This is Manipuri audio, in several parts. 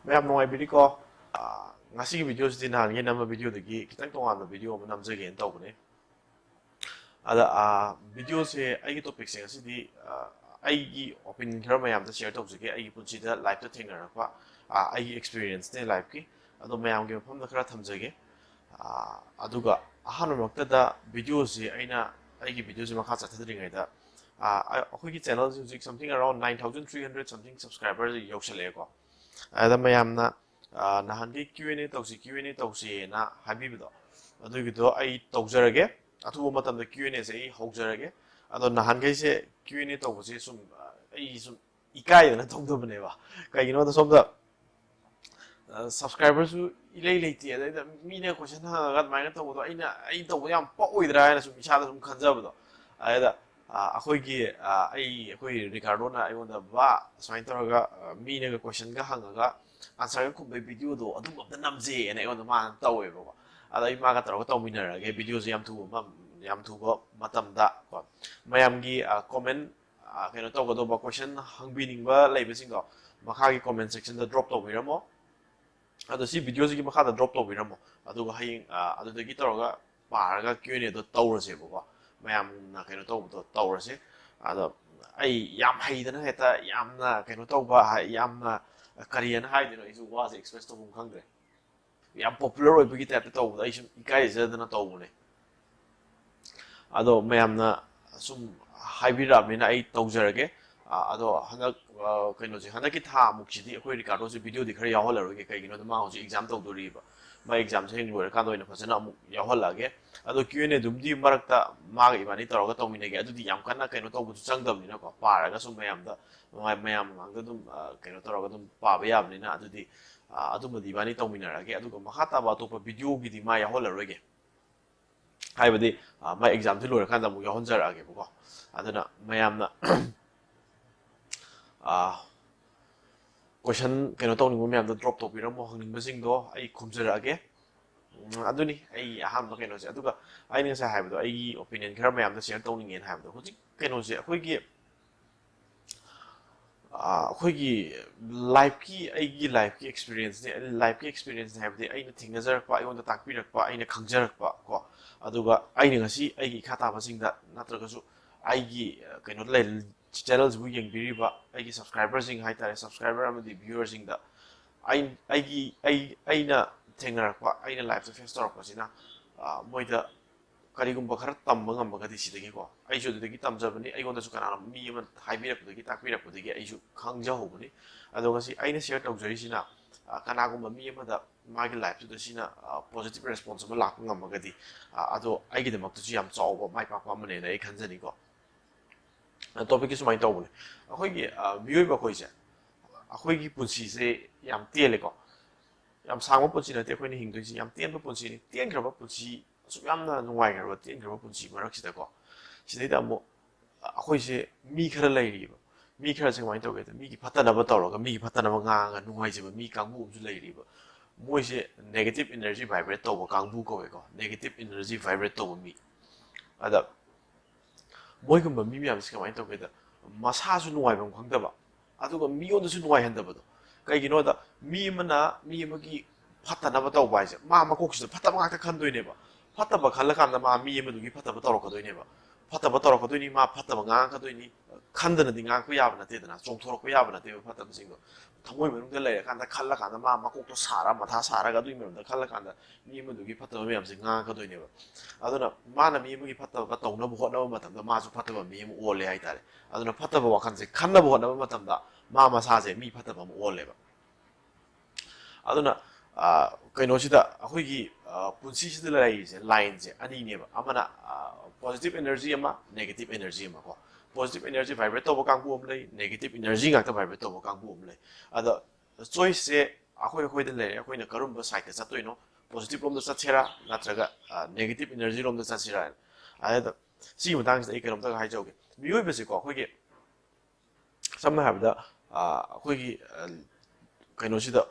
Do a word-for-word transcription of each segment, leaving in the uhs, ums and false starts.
ꯃꯌꯥꯝ ꯅꯨꯡꯉꯥꯏꯕꯤꯔꯤꯀꯣ? ꯑꯥ, ꯉꯁꯤꯒꯤ video ꯁꯤꯗꯤ ꯅꯍꯥꯟꯒꯤ ꯅꯝꯕ video ꯗꯒꯤ ꯈꯤꯇꯪ ꯇꯣꯉꯥꯟꯕ video ꯑꯃ ꯅꯝꯖꯒꯦꯅ ꯇꯧꯕꯅꯦ꯫ ꯑꯗ, ꯑꯥ, video ꯁꯦ ꯑꯩꯒꯤ topic ꯁꯦ ꯉꯁꯤꯗꯤ, ꯑꯥ, ꯑꯩꯒꯤ opinion ꯈꯔ ꯃꯌꯥꯝꯗ share ꯇꯧꯖꯒꯦ, ꯑꯩꯒꯤ ꯄꯨꯟꯁꯤꯗ life ꯇ ꯊꯦꯡꯅꯔꯛꯄ, ꯑꯥ, ꯑꯩꯒꯤ experience ꯅꯦ life ꯀꯤ꯫ ꯑꯗꯣ ꯃꯌꯥꯝꯒꯤ ꯃꯐꯝꯗ ꯈꯔ ꯊꯝꯖꯒꯦ꯫ ꯑꯥ, ꯑꯗꯨꯒ ꯑꯍꯥꯟꯕꯃꯛꯇꯗ video ꯁꯤ ꯑꯩꯅ, ꯑꯩꯒꯤ video ꯁꯤ ꯃꯈꯥ ꯆꯠꯊꯗ꯭ꯔꯤꯉꯩꯗ, ꯑꯥ, ꯑ-, ꯑꯩꯈꯣꯏꯒꯤ channel ꯁꯤ ꯍꯧꯖꯤꯛ something around nine thousand three hundred something subscriber ꯌꯧꯁꯜꯂꯛꯑꯦꯀꯣ꯫ ꯑꯗ ꯃꯌꯥꯝꯅ, ꯑꯥ, ꯅꯍꯥꯟꯒꯤ Q and A ꯇꯧꯁꯤ, Q and A ꯇꯧꯁꯤꯅ ꯍꯥꯏꯕꯤꯕꯗꯣ, ꯑꯗꯨꯒꯤꯗꯣ ꯑꯩ ꯇꯧꯖꯔꯒꯦ꯫ ꯑꯊꯨꯕ ꯃꯇꯝꯗ Q and A ꯁꯦ ꯑꯩ ꯍꯧꯖꯔꯒꯦ꯫ ꯑꯗꯣ ꯅꯍꯥꯟꯈꯩꯁꯦ Q and A ꯇꯧꯕꯁꯦ ꯁꯨꯝ, ꯑꯥ, ꯑꯩ ꯁꯨꯝ ꯏꯀꯥꯏꯗꯅ ꯇꯧꯗꯕꯅꯦꯕ꯫ ꯀꯩꯒꯤꯅꯣꯗ ꯁꯣꯝꯗ, ꯑ, subscriber ꯁꯨ ꯏꯂꯩ ꯂꯩꯇꯦ, ꯑꯗꯩꯗ ꯃꯤꯅ question ꯍꯪꯉꯒ ꯑꯗꯨꯃꯥꯏꯅ ꯇꯧꯕꯗꯣ ꯑꯩꯅ, ꯑꯩ ꯇꯧꯕ ꯌꯥꯝ ꯄꯛꯑꯣꯏꯗ꯭ꯔꯥ ꯍꯥꯏꯅ ꯁꯨꯝ ꯏꯁꯥꯗ ꯁꯨꯝ ꯈꯟꯖꯕꯗꯣ꯫ ꯑꯗꯩꯗ, ꯑ, ꯑꯩꯈꯣꯏꯒꯤ, ꯑ, ꯑꯩ, ꯑꯩꯈꯣꯏ ꯔꯤꯀꯥꯔꯗꯣꯅ ꯑꯩꯉꯣꯟꯗ, "ꯕꯥ, ꯁꯨꯃꯥꯏꯅ ꯇꯧꯔꯒ, ꯑ, ꯃꯤꯅꯒ question ꯒ ꯍꯪꯉꯒ answer ꯒ ꯈꯨꯝꯕꯩ video ꯗꯣ ꯑꯗꯨꯝ ꯑꯝꯇ ꯅꯝꯖꯦꯅ" ꯑꯩꯉꯣꯟꯗ ꯃꯥꯅ ꯇꯧꯋꯦꯕꯀꯣ꯫ ꯑꯗ ꯑꯩ ꯃꯥꯒ ꯇꯧꯔꯒ ꯇꯧꯃꯤꯟꯅꯔꯒꯦ video ꯁꯦ ꯌꯥꯝ ꯊꯨꯕ ꯃ-, ꯌꯥꯝ ꯊꯨꯕ ꯃꯇꯝꯗ ꯀꯣ꯫ ꯃꯌꯥꯝꯒꯤ, ꯑ, comment, ꯑ, ꯀꯩꯅꯣ ꯇꯧꯒꯗꯧꯕ, question ꯍꯪꯕꯤꯅꯤꯡꯕ ꯂꯩꯕꯁꯤꯡꯗꯣ ꯃꯈꯥꯒꯤ comment section ꯗ drop ꯇꯧꯕꯤꯔꯝꯃꯣ꯫ ꯑꯗꯣ ꯁꯤ video ꯁꯤꯒꯤ ꯃꯈꯥꯗ drop ꯇꯧꯕꯤꯔꯝꯃꯣ꯫ ꯑꯗꯨꯒ ꯍꯌꯦꯡ, ꯑ, ꯑꯗꯨꯗꯒꯤ ꯇꯧꯔꯒ ꯄꯥꯔꯒ Q and A ꯗꯣ ꯇꯧꯔꯁꯦꯕꯀꯣ꯫ ꯃꯌꯥꯝꯅ ꯀꯩꯅꯣ ꯇꯧꯕꯗꯣ ꯇꯧꯔꯁꯦ꯫ ꯑꯗꯣ ꯑꯩ ꯌꯥꯝ ꯍꯩꯗꯅ ꯍꯦꯛꯇ ꯌꯥꯝꯅ ꯀꯩꯅꯣ ꯇꯧꯕ, ꯍꯥꯏ-, ꯌꯥꯝꯅ ꯀꯔꯤ ꯍꯥꯏꯅ ꯍꯥꯏꯗꯣꯏꯅꯣ, ꯑꯩꯁꯨ ꯋꯥꯁꯦ express ꯇꯧꯐꯝ ꯈꯪꯗ꯭ꯔꯦ꯫ ꯌꯥꯝ popular ꯑꯣꯏꯕꯒꯤ type ꯇ ꯇꯧꯕꯗ ꯑꯩ ꯁꯨꯝ ꯏꯀꯥꯏꯖꯗꯅ ꯇꯧꯕꯅꯦ꯫ ꯑꯗꯣ ꯃꯌꯥꯝꯅ ꯁꯨꯝ ꯍꯥꯏꯕꯤꯔꯛꯑꯕꯅꯤꯅ ꯑꯩ ꯇꯧꯖꯔꯒꯦ꯫ ꯑ, ꯑꯗꯣ ꯍꯟꯗꯛ, ꯑ, ꯀꯩꯅꯣꯁꯦ, ꯍꯟꯗꯛꯀꯤ ꯊꯥ ꯑꯃꯨꯛꯁꯤꯗꯤ ꯑꯩꯈꯣꯏ ꯔꯤꯀꯥꯔꯗꯣꯁꯦ video ꯗꯤ ꯈꯔ ꯌꯥꯎꯍꯜꯂꯔꯣꯏꯒꯦ, ꯀꯩꯒꯤꯅꯣꯗ ꯃꯥ ꯍꯧꯖꯤꯛ exam ꯇꯧꯗꯣꯔꯤꯕ꯫ ꯃꯥ exam ꯁꯦ ꯍꯦꯛ ꯂꯣꯏꯔꯀꯥꯟꯗ ꯑꯣꯏꯅ ꯐꯖꯅ ꯑꯃꯨꯛ ꯌꯥꯎꯍꯜꯂꯛꯑꯒꯦ꯫ ꯑꯗꯣ Q and A ꯗꯨꯝꯗꯤ ꯃꯔꯛꯇ ꯃꯥꯒ ꯏꯕꯥꯅꯤ ꯇꯧꯔꯒ ꯇꯧꯃꯤꯟꯅꯒꯦ꯫ ꯑꯗꯨꯗꯤ ꯌꯥꯝ ꯀꯟꯅ ꯀꯩꯅꯣ ꯇꯧꯕꯁꯨ ꯆꯪꯗꯕꯅꯤꯅꯀꯣ, ꯄꯥꯔꯒ ꯁꯨꯝ ꯃꯌꯥꯝꯗ, ꯃꯌꯥꯝ ꯃꯃꯥꯡꯗ ꯑꯗꯨꯝ, ꯑ, ꯀꯩꯅꯣ ꯇꯧꯔꯒ ꯑꯗꯨꯝ ꯄꯥꯕ ꯌꯥꯕꯅꯤꯅ, ꯑꯗꯨꯗꯤ, ꯑ, ꯑꯗꯨꯝꯕꯗꯤ ꯏꯕꯥꯅꯤ ꯇꯧꯃꯤꯟꯅꯔꯛꯑꯒꯦ꯫ ꯑꯗꯨꯒ ꯃꯈꯥ ꯇꯥꯕ ꯑꯇꯣꯞꯄ video ꯒꯤꯗꯤ ꯃꯥ ꯌꯥꯎꯍꯜꯂꯔꯣꯏꯒꯦ꯫ ꯍꯥꯏꯕꯗꯤ, ꯑ, ꯃꯥ exam ꯁꯦ ꯂꯣꯏꯔꯀꯥꯟꯗ ꯑꯃꯨꯛ ꯌꯥꯎꯍꯟꯖꯔꯛꯑꯒꯦꯕꯀꯣ꯫ ꯑꯗꯨꯅ ꯃꯌꯥꯝꯅ, ꯑ, question ꯀꯩꯅꯣ ꯇꯧꯅꯤꯡꯕ ꯃꯌꯥꯝꯗꯣ drop ꯇꯧꯕꯤꯔꯝꯃꯣ, ꯍꯪꯅꯤꯡꯕꯁꯤꯡꯗꯣ ꯑꯩ ꯈꯨꯝꯖꯔꯛꯑꯒꯦ꯫ ꯎꯝ, ꯑꯗꯨꯅꯤ ꯑꯩ ꯑꯍꯥꯟꯕ ꯀꯩꯅꯣꯁꯦ꯫ ꯑꯗꯨꯒ ꯑꯩꯅ ꯉꯁꯥꯏ ꯍꯥꯏꯕꯗꯣ, ꯑꯩꯒꯤ opinion ꯈꯔ ꯃꯌꯥꯝꯗ share ꯇꯧꯅꯤꯡꯉꯦꯅ ꯍꯥꯏꯕꯗꯣ, ꯍꯧꯖꯤꯛ ꯀꯩꯅꯣꯁꯦ, ꯑꯩꯈꯣꯏꯒꯤ ꯑꯩꯈꯣꯏꯒꯤ ꯂꯥꯏꯐꯀꯤ ꯑꯩꯒꯤ ꯂꯥꯏꯐꯀꯤ ꯑꯦꯛꯁꯄꯤꯔꯤꯌꯦꯟꯁꯅꯤ꯫ ꯂꯥꯏꯐꯀꯤ ꯑꯦꯛꯁꯄꯤꯔꯤꯌꯦꯟꯁꯅꯤ ꯍꯥꯏꯕꯗꯤ ꯑꯩꯅ ꯊꯦꯡꯅꯖꯔꯛꯄ, ꯑꯩꯉꯣꯟꯗ ꯇꯥꯛꯄꯤꯔꯛꯄ, ꯑꯩꯅ ꯈꯪꯖꯔꯛꯄ ꯀꯣ꯫ ꯑꯗꯨꯒ ꯑꯩꯅ ꯉꯁꯤ ꯑꯩꯒꯤ ꯏꯈꯥ ꯊꯥꯕꯁꯤꯡꯗ ꯅꯠꯇ꯭ꯔꯒꯁꯨ ꯑꯩꯒꯤ ꯀꯩꯅꯣꯗ ꯂꯩ, ꯆꯦꯅꯦꯜꯁꯤꯕꯨ ꯌꯦꯡꯕꯤꯔꯤꯕ ꯑꯩꯒꯤ ꯁꯕꯁꯀ꯭ꯔꯥꯏꯕꯔꯁꯤꯡ ꯍꯥꯏꯇꯥꯔꯦ, ꯁꯕꯁꯀ꯭ꯔꯥꯏꯕꯔ ꯑꯃꯗꯤ ꯚ꯭ꯌꯨꯋꯔꯁꯤꯡꯗ ꯑꯩ ꯑꯩꯒꯤ ꯑꯩ ꯑꯩꯅ ꯊꯦꯡꯅꯔꯛꯄ, ꯑꯩꯅ ꯂꯥꯏꯐꯇ ꯐꯦꯁ ꯇꯧꯔꯛꯄꯁꯤꯅ ꯃꯣꯏꯗ ꯀꯔꯤꯒꯨꯝꯕ ꯈꯔ ꯇꯝꯕ ꯉꯝꯃꯒꯗꯤ ꯁꯤꯗꯒꯤꯀꯣ, ꯑꯩꯁꯨ ꯑꯗꯨꯗꯒꯤ ꯇꯝꯖꯕꯅꯤ꯫ ꯑꯩꯉꯣꯟꯗꯁꯨ ꯀꯅꯥꯅꯣ ꯃꯤ ꯑꯃ ꯍꯥꯏꯕꯤꯔꯛꯄꯗꯒꯤ, ꯇꯥꯛꯄꯤꯔꯛꯄꯗꯒꯤ ꯑꯩꯁꯨ ꯈꯪꯖꯍꯧꯕꯅꯤ꯫ ꯑꯗꯣ ꯉꯁꯤ ꯑꯩꯅ ꯁꯤꯌꯔ ꯇꯧꯖꯔꯤꯁꯤꯅ ꯀꯅꯥꯒꯨꯝꯕ ꯃꯤ ꯑꯃꯗ ꯃꯥꯒꯤ ꯂꯥꯏꯐꯇꯨꯗ ꯁꯤꯅ ꯄꯣꯖꯤꯇꯤꯚ ꯔꯦꯁꯄꯣꯟꯁ ꯑꯃ ꯂꯥꯛꯄ ꯉꯝꯃꯒꯗꯤ, ꯑꯗꯣ ꯑꯩꯒꯤꯗꯃꯛꯇꯁꯨ ꯌꯥꯝ ꯆꯥꯎꯕ ꯃꯥꯏ ꯄꯥꯛꯄ ꯑꯃꯅꯦꯅ ꯑꯩ ꯈꯟꯖꯅꯤꯀꯣ꯫ ꯇꯣꯄꯤꯛꯀꯤ ꯁꯨꯃꯥꯏꯅ ꯇꯧꯕꯅꯦ, ꯑꯩꯈꯣꯏꯒꯤ ꯃꯤꯑꯣꯏꯕ ꯑꯩꯈꯣꯏꯁꯦ, ꯑꯩꯈꯣꯏꯒꯤ ꯄꯨꯟꯁꯤꯁꯦ ꯌꯥꯝ ꯇꯦꯜꯂꯦꯀꯣ꯫ ꯌꯥꯝ ꯁꯥꯡꯕ ꯄꯨꯟꯁꯤ ꯅꯠꯇꯦ ꯑꯩꯈꯣꯏꯅ ꯍꯤꯡꯗꯣꯏꯁꯤ, ꯌꯥꯝ ꯇꯦꯟꯕ ꯄꯨꯟꯁꯤꯅꯤ꯫ ꯇꯦꯟꯈ꯭ꯔꯕ ꯄꯨꯟꯁꯤ, ꯑꯁꯨꯛ ꯌꯥꯝꯅ ꯅꯨꯡꯉꯥꯏꯈ꯭ꯔꯕ ꯇꯦꯟꯈ꯭ꯔꯕ ꯄꯨꯟꯁꯤ ꯃꯔꯛꯁꯤꯗꯀꯣ, ꯁꯤꯗꯩꯗ ꯑꯃꯨꯛ ꯑꯩꯈꯣꯏꯁꯦ ꯃꯤ ꯈꯔ ꯂꯩꯔꯤꯕ꯫ ꯃꯤ ꯈꯔꯁꯦ ꯀꯃꯥꯏꯅ ꯇꯧꯒꯦꯗ, ꯃꯤꯒꯤ ꯐꯠꯇꯅꯕ ꯇꯧꯔꯒ, ꯃꯤꯒꯤ ꯐꯠꯇꯅꯕ ꯉꯥꯡꯉꯒ ꯅꯨꯡꯉꯥꯏꯖꯕ ꯃꯤ ꯀꯥꯡꯕꯨ ꯑꯃꯁꯨ ꯂꯩꯔꯤꯕ꯫ ꯃꯣꯏꯁꯦ ꯅꯦꯒꯦꯇꯤꯚ ꯏꯅꯔꯖꯤ ꯚꯥꯏꯕ꯭ꯔꯦꯠ ꯇꯧꯕ ꯀꯥꯡꯕꯨ ꯀꯧꯋꯦꯀꯣ, ꯅꯦꯒꯦꯇꯤꯚ ꯏꯅꯔꯖꯤ ꯚꯥꯏꯕ꯭ꯔꯦꯠ ꯇꯧꯕ ꯃꯤ꯫ ꯑꯗ ꯃꯣꯏꯒꯨꯝꯕ ꯃꯤ ꯃꯌꯥꯝꯁꯦ ꯀꯃꯥꯏꯅ ꯇꯧꯒꯦꯗ, ꯃꯁꯥꯁꯨ ꯅꯨꯡꯉꯥꯏꯐꯝ ꯈꯪꯗꯕ, ꯑꯗꯨꯒ ꯃꯤꯉꯣꯟꯗꯁꯨ ꯅꯨꯡꯉꯥꯏꯍꯟꯗꯕꯗꯣ꯫ ꯀꯩꯒꯤꯅꯣꯗ, ꯃꯤ ꯑꯃꯅ ꯃꯤ ꯑꯃꯒꯤ ꯐꯠꯇꯅꯕ ꯇꯧꯕ ꯍꯥꯏꯁꯦ, ꯃꯥ ꯃꯀꯣꯛꯁꯤꯗ ꯐꯠꯇꯕ ꯉꯥꯛꯇ ꯈꯟꯗꯣꯏꯅꯦꯕ꯫ ꯐꯠꯇꯕ ꯈꯜꯂꯀꯥꯟꯗ ꯃꯥ ꯃꯤ ꯑꯃꯗꯨꯒꯤ ꯐꯠꯇꯕ ꯇꯧꯔꯛꯀꯗꯣꯏꯅꯦꯕ꯫ ꯐꯠꯇꯕ ꯇꯧꯔꯛꯀꯗꯣꯏꯅꯤ, ꯃꯥ ꯐꯠꯇꯕ ꯉꯥꯡꯉꯛꯀꯗꯣꯏꯅꯤ꯫ ꯈꯟꯗꯅꯗꯤ ꯉꯥꯡꯉꯛꯄ ꯌꯥꯕ ꯅꯠꯇꯦꯗꯅ, ꯆꯣꯡꯊꯣꯔꯛꯄ ꯌꯥꯕ ꯅꯠꯇꯦꯕ ꯐꯠꯇꯕꯁꯤꯡꯗꯣ꯫ ꯊꯃꯣꯏ ꯃꯅꯨꯡꯗ ꯂꯩꯔꯀꯥꯟꯗ, ꯈꯜꯂꯀꯥꯟꯗ, ꯃꯥ ꯃꯀꯣꯛꯇꯣ ꯁꯥꯔ, ꯃꯊꯥ ꯁꯥꯔꯒ ꯑꯗꯨꯒꯤ ꯃꯔꯝꯗ ꯈꯜꯂꯀꯥꯟꯗ ꯃꯤ ꯑꯃꯗꯨꯒꯤ ꯐꯠꯇꯕ ꯃꯌꯥꯝꯁꯦ ꯉꯥꯡꯉꯛꯀꯗꯣꯏꯅꯦꯕ꯫ ꯑꯗꯨꯅ ꯃꯥꯅ ꯃꯤ ꯑꯃꯒꯤ ꯐꯠꯇꯕ ꯇꯧꯅꯕ ꯍꯣꯠꯅꯕ ꯃꯇꯝꯗ ꯃꯥꯁꯨ ꯐꯠꯇꯕ ꯃꯤ ꯑꯃ ꯑꯣꯜꯂꯦ ꯍꯥꯏꯇꯥꯔꯦ꯫ ꯑꯗꯨꯅ ꯐꯠꯇꯕ ꯋꯥꯈꯜꯁꯦ ꯈꯟꯅꯕ ꯍꯣꯠꯅꯕ ꯃꯇꯝꯗ ꯃꯥ ꯃꯁꯥꯁꯦ ꯃꯤ ꯐꯠꯇꯕ ꯑꯃ ꯑꯣꯜꯂꯦꯕ꯫ ꯑꯗꯨꯅ ꯀꯩꯅꯣꯁꯤꯗ ꯑꯩꯈꯣꯏꯒꯤ ꯄꯨꯟꯁꯤꯁꯤꯗ ꯂꯩꯔꯤꯁꯦ, ꯂꯥꯏꯟꯁꯦ ꯑꯅꯤꯅꯦꯕ꯫ ꯑꯃꯅ ꯄꯣꯖꯤꯇꯤꯚ ꯏꯅꯔꯖꯤ ꯑꯃ, ꯅꯦꯒꯦꯇꯤꯚ ꯏꯅꯔꯖꯤ ꯑꯃ ꯀꯣ꯫ ꯄꯣꯖꯤꯇꯤꯚ ꯏꯅꯔꯖꯤ ꯚꯥꯏꯕ꯭ꯔꯦꯠ ꯇꯧꯕ ꯀꯥꯡꯕꯨ ꯑꯃ ꯂꯩ, ꯅꯦꯒꯦꯇꯤꯚ ꯏꯅꯔꯖꯤ ꯉꯥꯛꯇ ꯚꯥꯏꯕ꯭ꯔꯦꯠ ꯇꯧꯕ ꯀꯥꯡꯕꯨ ꯑꯃ ꯂꯩ꯫ ꯑꯗ ꯆꯣꯏꯁꯁꯦ ꯑꯩꯈꯣꯏ ꯑꯩꯈꯣꯏꯗ ꯂꯩꯔꯦ, ꯑꯩꯈꯣꯏꯅ ꯀꯔꯝꯕ ꯁꯥꯏꯠꯇ ꯆꯠꯇꯣꯏꯅꯣ, ꯄꯣꯖꯤꯇꯤꯚ ꯔꯣꯝꯗ ꯆꯠꯁꯤꯔꯥ ꯅꯠꯇ꯭ꯔꯒ ꯅꯦꯒꯦꯇꯤꯚ ꯏꯅꯔꯖꯤ ꯔꯣꯝꯗ ꯆꯠꯁꯤꯔꯥ ꯍꯥꯏꯅ꯫ ꯑꯗꯨꯗ ꯁꯤꯒꯤ ꯃꯇꯥꯡꯁꯤꯗ ꯑꯩ ꯀꯩꯅꯣꯝꯇꯒ ꯍꯥꯏꯖꯍꯧꯒꯦ꯫ ꯃꯤꯑꯣꯏꯕꯁꯤꯀꯣ, ꯑꯩꯈꯣꯏꯒꯤ ꯁꯝꯅ ꯍꯥꯏꯔꯕꯗ ꯑꯩꯈꯣꯏꯒꯤ ꯀꯩꯅꯣꯁꯤꯗ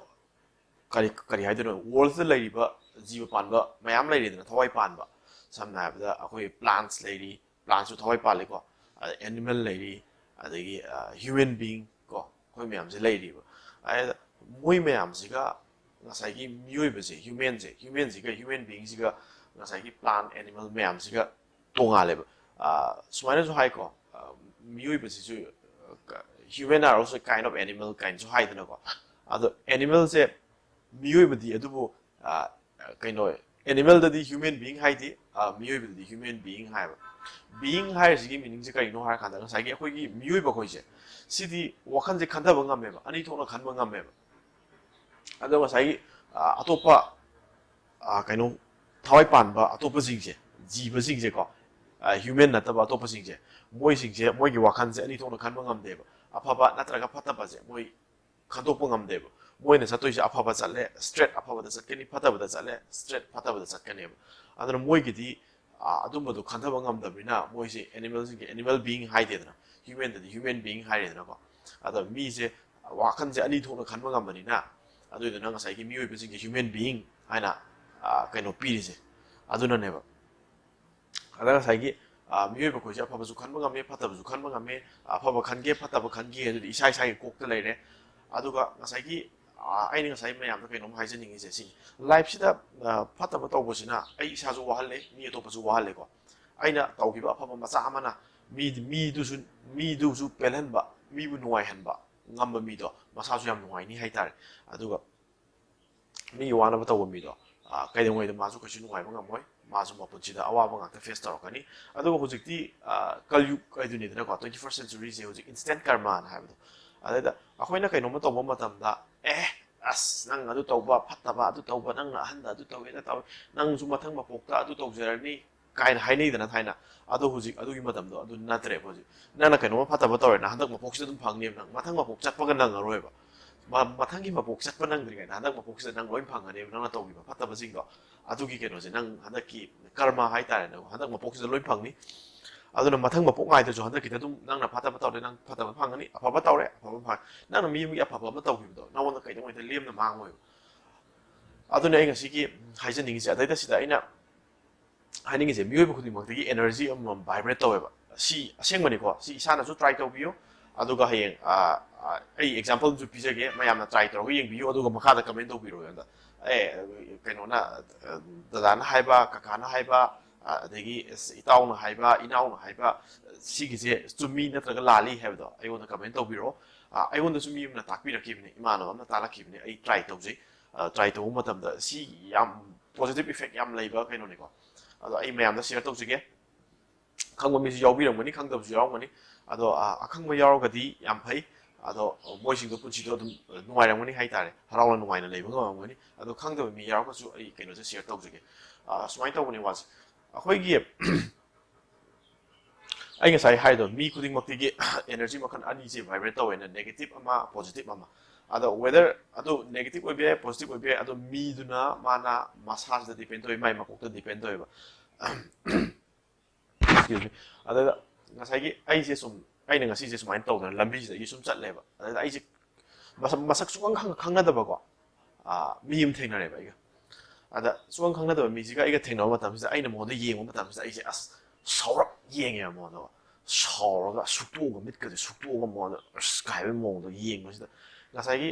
ꯀꯔꯤ ꯀꯔꯤ ꯍꯥꯏꯗꯣꯏꯅꯣ, ꯋꯥꯔꯜꯁꯤꯗ ꯂꯩꯔꯤꯕ ꯖꯤꯕ ꯄꯥꯟꯕ ꯃꯌꯥꯝ ꯂꯩꯔꯤꯗꯅ, ꯊꯋꯥꯏ ꯄꯥꯟꯕ꯫ ꯁꯝꯅ ꯍꯥꯏꯔꯕꯗ ꯑꯩꯈꯣꯏ ꯄ꯭ꯂꯥꯟꯠꯁ ꯂꯩꯔꯤ, ꯄ꯭ꯂꯥꯟꯠꯁꯨ ꯊꯋꯥꯏ ꯄꯥꯜꯂꯤꯀꯣ꯫ ꯑꯦꯅꯤꯃꯦꯜ ꯂꯩꯔꯤ, ꯑꯗꯒꯤ ꯍ꯭ꯌꯨꯃꯦꯟ ꯕꯤꯡ ꯑꯩꯈꯣꯏ ꯃꯌꯥꯝꯁꯦ ꯂꯩꯔꯤꯕ꯫ ꯑꯗꯨꯗ ꯃꯣꯏ ꯃꯌꯥꯝꯁꯤꯒ ꯉꯁꯥꯏꯒꯤ ꯃꯤꯑꯣꯏꯕꯁꯦ, human ꯁꯦ, human ꯁꯤꯒ human being ꯁꯤꯒ ꯉꯁꯥꯏꯒꯤ plant animal ꯃꯌꯥꯝꯁꯤꯒ ꯇꯣꯉꯥꯜꯂꯦꯕ꯫ ꯑꯥ, ꯁꯨꯃꯥꯏꯅꯁꯨ ꯍꯥꯏꯀꯣ, ꯑꯥ, ꯃꯤꯑꯣꯏꯕꯁꯤꯁꯨ, ꯑꯥ, human are also a kind of animal ꯀꯥꯏꯅꯁꯨ ꯍꯥꯏꯗꯅꯀꯣ꯫ ꯑꯗꯣ animal ꯁꯦ ꯃꯤꯑꯣꯏꯕꯗꯤ ꯑꯗꯨꯕꯨ, ꯑꯥ, ꯀꯩꯅꯣ, animal ꯗꯗꯤ human being ꯍꯥꯏꯗꯦ, ꯑꯥ, ꯃꯤꯑꯣꯏꯕꯗꯗꯤ human being ꯍꯥꯏꯕ꯫ Being ꯍꯥꯏꯔꯤꯁꯤꯒꯤ meaning ꯁꯦ ꯀꯔꯤꯅꯣ ꯍꯥꯏꯔꯀꯥꯟꯗ ꯉꯁꯥꯏꯒꯤ ꯑꯩꯈꯣꯏꯒꯤ ꯃꯤꯑꯣꯏꯕ ꯑꯩꯈꯣꯏꯁꯦ ꯁꯤꯗꯤ ꯋꯥꯈꯜꯁꯦ ꯈꯟꯊꯕ ꯉꯝꯃꯦꯕ, ꯑꯅꯤ ꯊꯣꯛꯅ ꯈꯟꯕ ꯉꯝꯃꯦꯕ꯫ ꯑꯗꯣ ꯉꯁꯥꯏꯒꯤ, ꯑꯥ, ꯑꯇꯣꯞꯄ, ꯑꯥ, ꯀꯩꯅꯣ, ꯊꯋꯥꯏ ꯄꯥꯟꯕ ꯑꯇꯣꯞꯄꯁꯤꯡꯁꯦ, ꯖꯤꯕꯁꯤꯡꯁꯦꯀꯣ, ꯑꯥ, human ꯅꯠꯇꯕ ꯑꯇꯣꯞꯄꯁꯤꯡꯁꯦ, ꯃꯣꯏꯁꯤꯡꯁꯦ, ꯃꯣꯏꯒꯤ ꯋꯥꯈꯜꯁꯦ ꯑꯅꯤ ꯊꯣꯛꯅ ꯈꯟꯕ ꯉꯝꯗꯦꯕ꯫ ꯑꯐꯕ ꯅꯠꯇ꯭ꯔꯒ ꯐꯠꯇꯕꯁꯦ ꯃꯣꯏ ꯈꯟꯗꯣꯛꯄ ꯉꯝꯗꯦꯕ꯫ ꯃꯣꯏꯅ ꯆꯠꯇꯣꯏꯁꯦ ꯑꯐꯕ ꯆꯠꯂꯦ, straight ꯑꯐꯕꯗ ꯆꯠꯀꯅꯤ, ꯐꯠꯇꯕꯗ ꯆꯠꯂꯦ, straight ꯐꯠꯇꯕꯗ ꯆꯠꯀꯅꯦꯕ꯫ ꯑꯗꯨꯅ ꯃꯣꯏꯒꯤꯗꯤ, ꯑꯥ, ꯑꯗꯨꯝꯕꯗꯣ ꯈꯟꯊꯕ ꯉꯝꯗꯕꯅꯤꯅ ꯃꯣꯏꯁꯦ animal ꯁꯤꯡꯁꯦ animal being ꯍꯥꯏꯗꯦꯗꯅ, human ꯗꯗꯤ human being ꯍꯥꯏꯔꯦꯗꯅꯀꯣ꯫ ꯑꯗꯣ ꯃꯤꯁꯦ ꯋꯥꯈꯜꯁꯦ ꯑꯅꯤ ꯊꯣꯛꯅ ꯈꯟꯕ ꯉꯝꯕꯅꯤꯅ, ꯑꯗꯨꯏꯗꯨꯅ ꯉꯁꯥꯏꯒꯤ ꯃꯤꯑꯣꯏꯕꯁꯤꯡꯁꯦ human being ꯍꯥꯏꯅ, ꯑꯥ, ꯀꯩꯅꯣ ꯄꯤꯔꯤꯁꯦ ꯑꯗꯨꯅꯅꯦꯕ꯫ ꯑꯗ ꯉꯁꯥꯏꯒꯤ, ꯑꯥ, ꯃꯤꯑꯣꯏꯕ ꯑꯩꯈꯣꯏꯁꯦ ꯑꯐꯕꯁꯨ ꯈꯟꯕ ꯉꯝꯃꯦ, ꯐꯠꯇꯕꯁꯨ ꯈꯟꯕ ꯉꯝꯃꯦ꯫ ꯑꯐꯕ ꯈꯟꯒꯦ, ꯐꯠꯇꯕ ꯈꯟꯒꯦ ꯑꯗꯨꯗꯤ ꯏꯁꯥ ꯏꯁꯥꯒꯤ ꯀꯣꯛꯇ ꯂꯩꯔꯦ꯫ ꯑꯗꯨꯒ ꯉꯁꯥꯏꯒꯤ, ꯑꯥ, ꯑꯩꯅ ꯉꯁꯥꯏ ꯃꯌꯥꯝꯗ ꯀꯩꯅꯣꯝ ꯍꯥꯏꯖꯅꯤꯡꯉꯤꯁꯦ ꯁꯤꯅꯤ, life ꯁꯤꯗ, ꯑꯥ, ꯐꯠꯇꯕ ꯇꯧꯕꯁꯤꯅ ꯑꯩ ꯏꯁꯥꯁꯨ ꯋꯥꯍꯜꯂꯦ, ꯃꯤ ꯑꯇꯣꯞꯄꯁꯨ ꯋꯥꯍꯜꯂꯦꯀꯣ꯫ ꯑꯩꯅ ꯇꯧꯈꯤꯕ ꯑꯐꯕ ꯃꯆꯥ ꯑꯃꯅ ꯃꯤ, ꯃꯤꯗꯨꯁꯨ, ꯃꯤꯗꯨꯁꯨ ꯄꯦꯜꯍꯟꯕ, ꯃꯤꯕꯨ ꯅꯨꯡꯉꯥꯏꯍꯟꯕ ꯉꯝꯕ ꯃꯤꯗꯣ ꯃꯁꯥꯁꯨ ꯌꯥꯝ ꯅꯨꯡꯉꯥꯏꯅꯤ ꯍꯥꯏꯇꯥꯔꯦ꯫ ꯑꯗꯨꯒ ꯃꯤꯒꯤ ꯋꯥꯅꯕ ꯇꯧꯕ ꯃꯤꯗꯣ, ꯑꯥ, ꯀꯩꯗꯧꯉꯩꯗ ꯃꯥꯁꯨ ꯀꯩꯁꯨ ꯅꯨꯡꯉꯥꯏꯕ ꯉꯝꯃꯣꯏ꯫ ꯃꯥꯁꯨ ꯃꯄꯨꯟꯁꯤꯗ ꯑꯋꯥꯕ ꯉꯥꯛꯇ face ꯇꯧꯔꯛꯀꯅꯤ꯫ ꯑꯗꯨꯒ ꯍꯧꯖꯤꯛꯇꯤ, ꯑꯥ, ꯀꯜꯌꯨꯛ ꯍꯥꯏꯗꯨꯅꯤꯗꯅꯀꯣ, twenty first century ꯁꯦ ꯍꯧꯖꯤꯛ instant karma ꯅ ꯍꯥꯏꯕꯗꯣ꯫ ꯑꯗꯩꯗ ꯑꯩꯈꯣꯏꯅ ꯀꯩꯅꯣꯝꯃ ꯇꯧꯕ ꯃꯇꯝꯗ, "ꯑꯦ, ꯑꯁ, ꯅꯪ ꯑꯗꯨ ꯇꯧꯕ ꯐꯠꯇꯕ, ꯑꯗꯨ ꯇꯧꯕ, ꯅꯪꯅ ꯑꯍꯟꯗ ꯑꯗꯨ ꯇꯧꯋꯦꯅ ꯇꯧꯋꯦ, ꯅꯪꯁꯨ ꯃꯊꯪ ꯃꯄꯣꯛꯇ ꯑꯗꯨ ꯇꯧꯖꯔꯅꯤ" ꯀꯥꯏꯅ ꯍꯥꯏꯅꯩꯗꯅ ꯊꯥꯏꯅ꯫ ꯑꯗꯣ ꯍꯧꯖꯤꯛ ꯑꯗꯨꯒꯤ ꯃꯇꯝꯗꯣ ꯑꯗꯨ ꯅꯠꯇ꯭ꯔꯦꯕ ꯍꯧꯖꯤꯛ꯫ ꯅꯪꯅ ꯀꯩꯅꯣꯝꯃ ꯐꯠꯇꯕ ꯇꯧꯔꯦꯅ ꯍꯟꯗꯛ ꯃꯄꯣꯛꯁꯤꯗ ꯑꯗꯨꯝ ꯐꯪꯅꯦꯕ ꯅꯪ꯫ ꯃꯊꯪ ꯃꯄꯣꯛ ꯆꯠꯄꯒ ꯅꯪꯉꯔꯣꯏꯕ꯫ ꯃ-, ꯃꯊꯪꯒꯤ ꯃꯄꯣꯛ ꯆꯠꯄ ꯅꯪꯗ꯭ꯔꯤꯉꯩꯗ ꯍꯟꯗꯛ ꯃꯄꯣꯛꯁꯤꯗ ꯅꯪ ꯂꯣꯏ ꯐꯪꯉꯅꯦꯕ ꯅꯪꯅ ꯇꯧꯈꯤꯕ ꯐꯠꯇꯕꯁꯤꯡꯗꯣ꯫ ꯑꯗꯨꯒꯤ ꯀꯩꯅꯣꯁꯦ ꯅꯪ ꯍꯟꯗꯛꯀꯤ karma ꯍꯥꯏꯇꯥꯔꯦꯅꯦ, ꯍꯟꯗꯛ ꯃꯄꯣꯛꯁꯤꯗ ꯂꯣꯏ ꯐꯪꯅꯤ꯫ ꯑꯗꯨꯅ ꯃꯊꯪ ꯃꯄꯣꯛ ꯉꯥꯏꯗ꯭ꯔꯁꯨ ꯍꯟꯗꯛꯀꯤꯗ ꯑꯗꯨꯝ ꯅꯪꯅ ꯐꯠꯇꯕ ꯇꯧꯔꯦ, ꯅꯪ ꯐꯠꯇꯕ ꯐꯪꯒꯅꯤ, ꯑꯐꯕ ꯇꯧꯔꯦ, ꯑꯐꯕ ꯐꯪ-, ꯅꯪꯅ ꯃꯤ ꯑꯃꯒꯤ ꯑꯐꯕ ꯑꯃ ꯇꯧꯈꯤꯕꯗꯣ ꯅꯉꯣꯟꯗ ꯀꯩꯗꯧꯉꯩꯗ ꯂꯦꯝꯅ ꯃꯥꯡꯉꯣꯏꯕ꯫ ꯑꯗꯨꯅ ꯑꯩ ꯉꯁꯤꯒꯤ ꯍꯥꯏꯖꯅꯤꯡꯉꯤꯁꯦ, ꯑꯗꯩꯗ ꯁꯤꯗ ꯑꯩꯅ ꯍꯥꯏꯅꯤꯡꯉꯤꯁꯦ, ꯃꯤꯑꯣꯏꯕ ꯈꯨꯗꯤꯡꯃꯛꯇꯒꯤ energy ꯑꯃꯃꯝ vibrate ꯇꯧꯋꯦꯕ꯫ ꯁꯤ ꯑꯁꯦꯡꯕꯅꯤꯀꯣ, ꯁꯤ ꯏꯁꯥꯅꯁꯨ try ꯇꯧꯕꯤꯌꯨ, ꯑꯗꯨꯒ ꯍꯌꯦꯡ ꯑ, ꯑ, ꯑꯩ ꯑꯦꯛꯖꯥꯝꯄꯜ ꯑꯃꯁꯨ ꯄꯤꯖꯒꯦ, ꯃꯌꯥꯝꯅ ꯇ꯭ꯔꯥꯏ ꯇꯧꯔꯒ ꯌꯦꯡꯕꯤꯌꯨ, ꯑꯗꯨꯒ ꯃꯈꯥꯗ ꯀꯃꯦꯟ ꯇꯧꯕꯤꯔꯣ ꯑꯩꯉꯣꯟꯗ꯫ ꯑꯦ, ꯀꯩꯅꯣꯅ, ꯑ, ꯗꯗꯥꯅ ꯍꯥꯏꯕ, ꯀꯀꯥꯅ ꯍꯥꯏꯕ, ꯑ, ꯑꯗꯒꯤ ꯑꯁ, ꯏꯇꯥꯎꯅ ꯍꯥꯏꯕ, ꯏꯅꯥꯎꯅ ꯍꯥꯏꯕ, ꯁꯤꯒꯤꯁꯦ ꯆꯨꯝꯃꯤ ꯅꯠꯇ꯭ꯔꯒ ꯂꯥꯜꯂꯤ ꯍꯥꯏꯕꯗꯣ ꯑꯩꯉꯣꯟꯗ ꯀꯃꯦꯟ ꯇꯧꯕꯤꯔꯛꯑꯣ꯫ ꯑ, ꯑꯩꯉꯣꯟꯗꯁꯨ ꯃꯤ ꯑꯃꯅ ꯇꯥꯛꯄꯤꯔꯛꯈꯤꯕꯅꯦ, ꯏꯃꯥꯟꯅꯕ ꯑꯃꯅ ꯇꯥꯛꯂꯛꯈꯤꯕꯅꯦ, ꯑꯩ ꯇ꯭ꯔꯥꯏ ꯇꯧꯖꯩ꯫ ꯇ꯭ꯔꯥꯏ ꯇꯧꯕ ꯃꯇꯝꯗ ꯁꯤ ꯌꯥꯝ ꯄꯣꯖꯤꯇꯤꯚ ꯏꯐꯦꯛ ꯌꯥꯝ ꯂꯩꯕ ꯀꯩꯅꯣꯅꯤꯀꯣ꯫ ꯑꯗꯣ ꯑꯩ ꯃꯌꯥꯝꯗ ꯁꯤꯌꯔ ꯇꯧꯖꯒꯦ꯫ ꯈꯪꯕ ꯃꯤꯁꯨ ꯌꯥꯎꯕꯤꯔꯝꯒꯅꯤ, ꯈꯪꯗꯕꯁꯨ ꯌꯥꯎꯔꯝꯒꯅꯤ꯫ ꯑꯗꯣ ꯑ, ꯑꯈꯪꯕ ꯌꯥꯎꯔꯒꯗꯤ ꯌꯥꯝ ꯐꯩ꯫ ꯑꯗꯣ ꯃꯣꯏꯁꯤꯡꯗꯣ ꯄꯨꯟꯁꯤꯗꯣ ꯑꯗꯨꯝ ꯅꯨꯡꯉꯥꯏꯔꯝꯒꯅꯤ ꯍꯥꯏꯇꯥꯔꯦ, ꯍꯔꯥꯎꯅ ꯅꯨꯡꯉꯥꯏꯅ ꯂꯩꯕ ꯉꯝꯃꯝꯒꯅꯤ꯫ ꯑꯗꯣ ꯈꯪꯗꯕ ꯃꯤ ꯌꯥꯎꯔꯒꯁꯨ ꯑꯩ ꯀꯩꯅꯣꯁꯦ ꯁꯤꯌꯔ ꯇꯧꯖꯒꯦ꯫ ꯑ, ꯁꯨꯃꯥꯏꯅ ꯇꯧꯕꯅꯤ ꯋꯥꯁꯦ꯫ ꯑꯩꯈꯣꯏꯒꯤ ꯑꯩ ꯉꯁꯥꯏ ꯍꯥꯏꯗꯣ, ꯃꯤ ꯈꯨꯗꯤꯡꯃꯛꯇꯤꯒꯤ ꯑꯦꯅꯔꯖꯤ ꯃꯈꯜ ꯑꯅꯤꯁꯦ ꯚꯥꯏꯕ꯭ꯔꯦꯠ ꯇꯧꯋꯦꯅ, ꯅꯦꯒꯦꯇꯤꯚ ꯑꯃ, ꯄꯣꯖꯤꯇꯤꯚ ꯑꯃ꯫ ꯑꯗꯣ ꯋꯦꯗꯔ ꯑꯗꯨ ꯅꯦꯒꯦꯇꯤꯚ ꯑꯣꯏꯕ ꯌꯥꯏ, ꯄꯣꯖꯤꯇꯤꯚ ꯑꯣꯏꯕ ꯌꯥꯏ, ꯑꯗꯣ ꯃꯤꯗꯨꯅ ꯃꯥꯅ ꯃꯁꯥꯁꯤꯗ ꯗꯤꯄꯦꯟ ꯇꯧꯋꯤ, ꯃꯥꯏ ꯃꯀꯣꯛꯇ ꯗꯤꯄꯦꯟ ꯇꯧꯋꯦꯕ꯫ Excuse me꯫ ꯑꯗꯨꯗ ꯉꯁꯥꯏꯒꯤ ꯑꯩꯁꯦ ꯁꯨꯝ, ꯑꯩꯅ ꯉꯁꯤꯁꯦ ꯁꯨꯃꯥꯏꯅ ꯇꯧꯗꯅ ꯂꯝꯕꯤꯁꯤꯗ ꯑꯩꯁꯦ ꯁꯨꯝ ꯆꯠꯂꯦꯕ꯫ ꯑꯗꯨꯗ ꯑꯩꯁꯦ ꯃꯁꯛ, ꯃꯁꯛ ꯁꯨꯈꯪ ꯈꯪ-, ꯈꯪꯅꯗꯕꯀꯣ, ꯑ, ꯃꯤ ꯑꯃ ꯊꯦꯡꯅꯔꯦꯕ ꯑꯩꯒ꯫ ꯑꯗ ꯁꯨꯈꯪ ꯈꯪꯅꯗꯕ ꯃꯤꯁꯤꯒ ꯑꯩꯒ ꯊꯦꯡꯅꯕ ꯃꯇꯝꯁꯤꯗ ꯑꯩꯅ ꯃꯉꯣꯟꯗ ꯌꯦꯡꯕ ꯃꯇꯝꯁꯤꯗ ꯑꯩꯁꯦ ꯑꯁ ꯁꯥꯎꯔꯞ ꯌꯦꯡꯉꯦꯕ ꯃꯉꯣꯟꯗ꯫ ꯁꯥꯎꯔꯒ ꯁꯨꯛꯇꯣꯛꯑꯒ, ꯃꯤꯠꯀꯁꯦ ꯁꯨꯛꯇꯣꯛꯑꯒ ꯃꯉꯣꯟꯗ ꯑꯁ ꯀꯥꯏꯕꯒꯤ ꯃꯑꯣꯡꯗ ꯌꯦꯡꯕꯁꯤꯗ ꯉꯁꯥꯏꯒꯤ,